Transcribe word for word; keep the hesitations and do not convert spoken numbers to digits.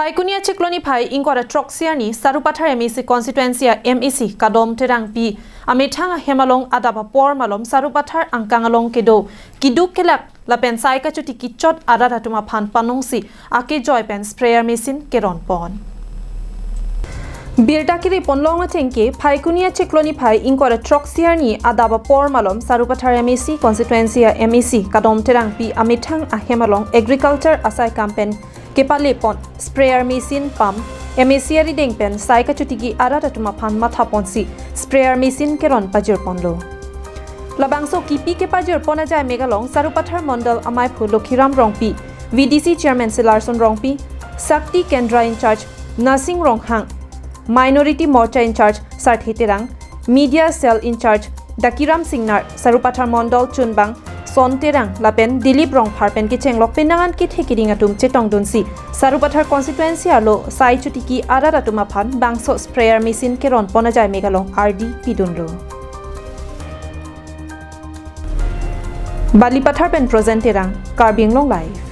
Phaikuni achiklo niphai ingkoi ra throksi arni Sarupathar M A C constituency a M A C Kadom Terangpi amethang ahem along adap apor malom Sarupathar angkang along kedo kiduk kelak lapen sai kachoti kichot arat atum aphan panongsi akejoi pen sprayer machine keron pon. Birta kiri pon long atengke Phaikuni achiklo niphai ingkoi ra throksi arni adap apor malom Sarupathar M A C constituency a M A C Kadom Terangpi amethang ahem along agriculture asai kam pen kepale pon sprayer machine pump M A C arideng pen sai kachotiki arat atum aphan matha ponsi sprayer machine keron pajir ponlo. Labangso kipi kepajir pon ajai mek along Sarupathar Mondol amaiphu Lokhiram Rongpi, V D C chairman Silarson Rongpi, Shakti Kendra in charge Nasing Ronghang, Minority Morcha in charge Sarthe Terang, Media Cell in charge Dakiram Singnar, Sarupathar Mondol chunbang Son Terang lapen Dilip Rongphar pen kechenglok penang an kethe keding atum chetongdunsi Sarupathar constituency arlo sai chotiki arat atum aphan bangso sprayer machine keron pon ajai mek along ardi pidunlo. Balipathar pen Projen Terang, Karbi Anglong Live.